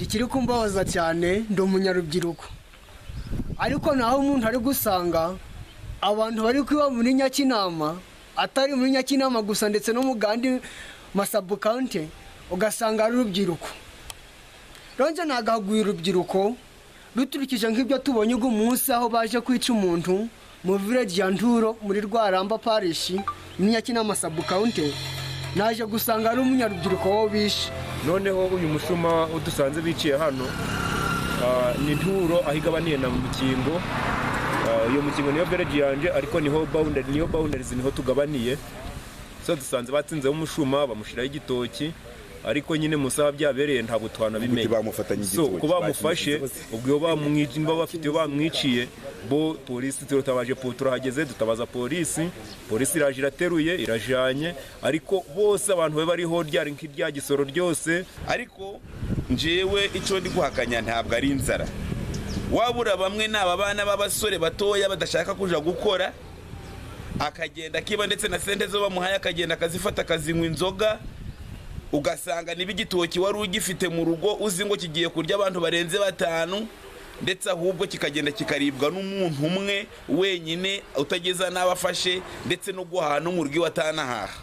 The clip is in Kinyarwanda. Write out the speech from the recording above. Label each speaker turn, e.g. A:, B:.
A: Ikiri kumbabaza cyane, ndi umunyarubyiruko, ariko naho umuntu ari gusanga abantu bari kwiba muri Nyakinama, atari muri Nyakinama gusa, ndetse no mu gandi ma sub county, ugasanga ari urubyiruko. Ronje nagahaguye urubyiruko ruturikije nk'ibyo tubonye ugu munsi aho baje kwica umuntu mu village ya Nturo muri Rwaramba parish muri Nyakinama sub county, naje gusanga ari umunyarubyiruko wo bishe.
B: Noneho uyu mushuma udusanze biciye hano ni Nturo aho igabaniye na Mukingo. Iyo Mukingo niyo village yanje, ariko niho boundary, niyo boundaries, niho tugabaniye. So dusanze batsinzeho umushuma bamushiraho igitoki, ariko nyine musaha byabereye ntabwo twanabimenye.
C: Bamufatanye
B: So
C: igitoki,
B: ko bamufashe ubwo iyo bamwica bafite iyo bamwiciye bo polisi turatabaje, po turahageze dutabaza polisi, polisi iraje irateruye irajanye, ariko bose abantu be bariho ryari nk'irya Gisoro ryose.
C: Ariko njewe icyo ndi guhakanya ntabwo ari inzara. Wabura bamwe n'aba bana b'abasore batoya badashaka kuja gukora, akagenda akiba ndetse na sente zo bamuhaye akagenda akazifata akazinywa inzoga, ugasanga niba igitoki wari ugifite mu rugo uzi ngo kigiye kurya abantu barenze 5, ndetse ahubwo kikagenda kikaribwa n'umuntu umwe wenyine utageza n'abafashe, ndetse no guhaha no mu rugo iwe atanahaha.